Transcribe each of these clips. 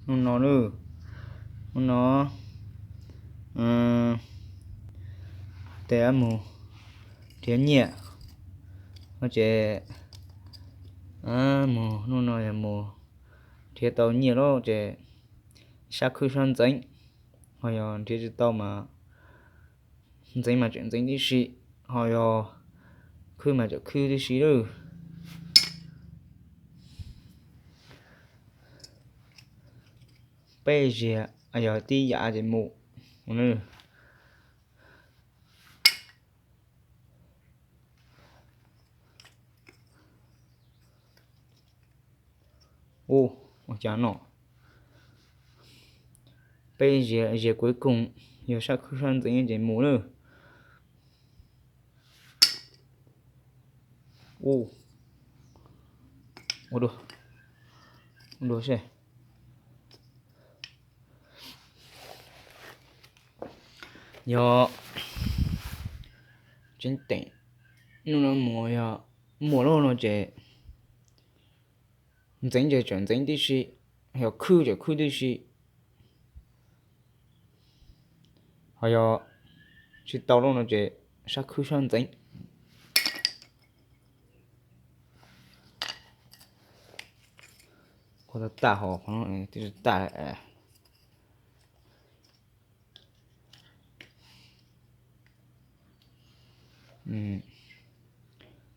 Hnub no, hnub no tes mus nrhiav nyiaj no ces, mus hnub no yog mus nrhiav tau nyiaj lawm ces sab khwb sab ntxeev, ho yog nrhiav tsis tau mas ntxeev mas tseem ntxeev tib si, ho yog khwb mas tseem khwb tib si lawm. Peb ziag yog tib yam ces mus. Ua cas no, peb ziag, ziag kuv ib koog, yog sab khwb sab ntxeev ces mus lawm. Ua, ua dua seb. Yog tseeb teem hnub no mus yog muaj lub no ces ntxeev ces tseem ntxeev tib si, yog khwb ces khwb tib si, ho yog tsis tau lub no ces sab khwb sab ntxeev. Qhov tag ho qhov no twb tag.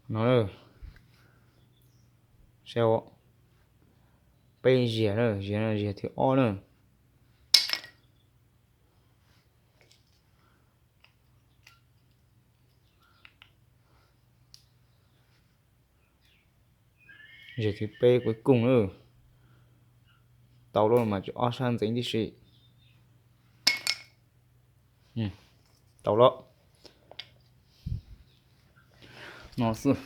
No, saib, peb ziag na, ziag no ziag thib ob na. Ziag thib peb kuv kooj na. Tau lub mas tsis ob sab ntxeev tib si. Tau lub no xwb.